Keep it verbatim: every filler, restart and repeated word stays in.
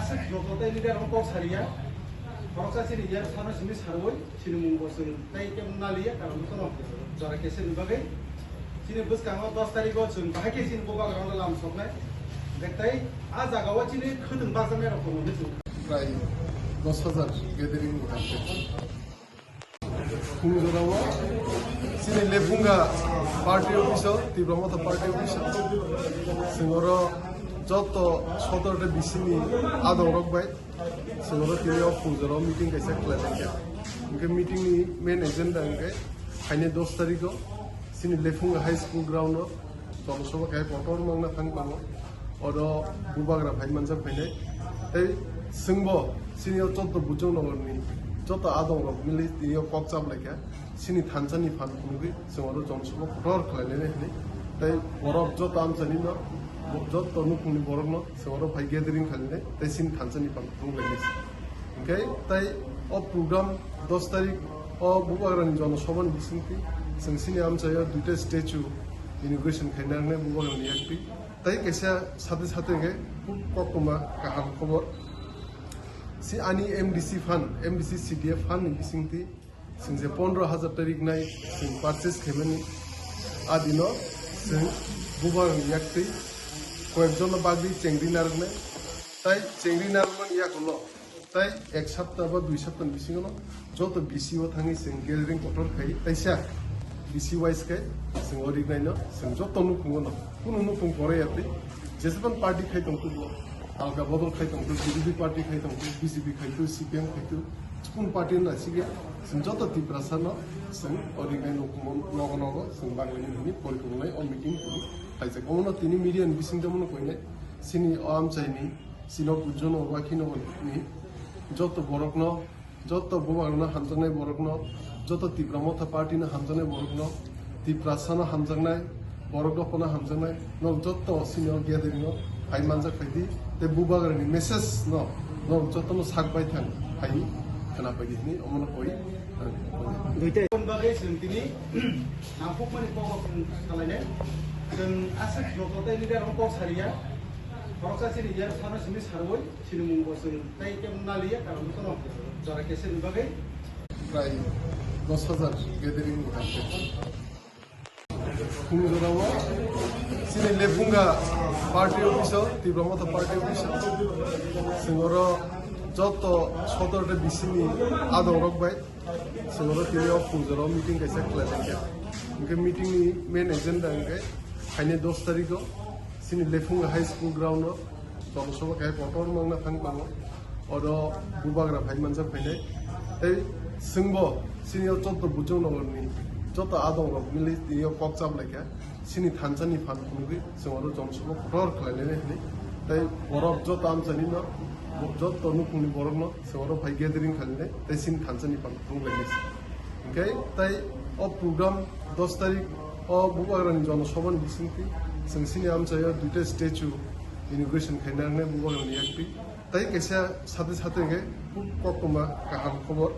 Joto tei leader rok kok sariya. Khoroksa chini yak sano simi sarwi, chini mung bo chwng tei kebo naliya, karon bono jora kese ni bagwi. Chini bwskango dos tarikh o chwng bahai khe chini bubagra rok lam soknai. Tei a jaga o chini khwtwng bakjaknai rok tongo hinwi chwng. Prai dos hajar gathering ni target. Phungjora o chini Lephunga party office o, Tipra Motha party office o, chwng oro joto sotor ta B C ni adong rok bai chwng oro tini o phungjora o meeting kaisa khlai lai kha. Hwnkhe meeting ni main agenda hwnkhe phainai dos tarikh o chini Lephunga High School ground o Jonosabha khe kotor mangna thang tongo. Oro bubagra phai manjak phainai. Tei chwngbo chini o choddo Bujong Nogor ni joto adong rok mili tini o kok chap lai kha. Chini thansa ni phan phunugwi chwng oro jonosabha kotor khlai lai nai hinwi. Tei borok joto amchai ni no, joto nukhung ni borok no chwng oro phai gathering khlai nai tei chini thansa ni phan phunuk lai nai. Hwnkhe tei o program dos tarikh o bubagra ni jonosabha ni bisingtwi chwng chini amchai o duita statue inauguration khaina nangnai bubagra ni yaktwi. Tei kaisa sate sate hwnkhe khub koktwma kaham khobor. Si ani M D C fund, M D C C D F fund ni bisingtwi chwng je pondro hajar tarik nai chwng purchase khaimani adino chwng bubagra ni yaktwi koyekjon no bagwi chengri narwknai. Tai chengri narwkmani yagulo tai ek sapta ba dui sapta ni bisingo no joto B C o thangwi chwng gathering kotor khai taisa B C wise khai chwng o riknai no chwng joto nukhungo no kunu nukhung korai ya twi jeseban party khai tongtwi bo alka bodol khai tongtwi B J P party khai tongtwi B J P khai twi C P M khai twi chikun party no naisik ya chwng joto Tiprasa no chwng o riknai nukhungo nogo nogo chwng baglaini hwnwi porikhongnai o meeting khai jak omo no tini media ni bising tongmo no koinai chini o amchai ni Sinok Bujjono Wakhino ni joto borokno, joto bubagrano hamjaknai borokno, joto Tipra Motha Party no hamjaknai borokno, Tiprasa no hamjaknai borok dophano hamjaknai, nok joto sini o gathering o phai manjak phaidi, tei bubagrani message no nok joto no sak bai thang phai khwna phaidi hwnwi omono koi. Duita. Bagwi chwng tini nangkukmani kok rok chwng salainai. Chwng aswk joto tei leader rok kok sariya. Khoroksa chini yak sano simi sarwi, chini mung bo chwng tei kebo naliya, karon bono jora kese ni bagwi. Prai dos hajar gathering ni target. Phungjora o chini Lephunga party office o, Tipra Motha party office o, chwng oro joto sotor ta B C ni adong rok bai chwng oro tini o phungjora o meeting kaisa khlai lai kha. Hwnkhe meeting ni main agenda hwnkhe phainai dos tarikh o chini Lephunga High School ground o Jonosabha khe kotor mangna thang tongo. Oro bubagra phai manjak phainai. Tei chwngbo chini o joto Bujong Nogor ni joto adong rok mili tini o kok chap lai kha. Chini thansa ni phan phunugwi chwng oro jonosabha kotor khlai lai nai hinwi. Tei borok joto amchai ni no, joto nukhung ni borok no chwng oro phai gathering khlai nai. Tei chini thansa ni phan phunuk lai nai. Hwnkhe tei o program dos tarikh o bubagra ni jonosabha ni bisingtwi chwng chini amchai o duita statue inauguration khaina nangnai bubagra ni yaktwi. Tei kaisa sate sate hwnkhe khub koktwma kaham khobor.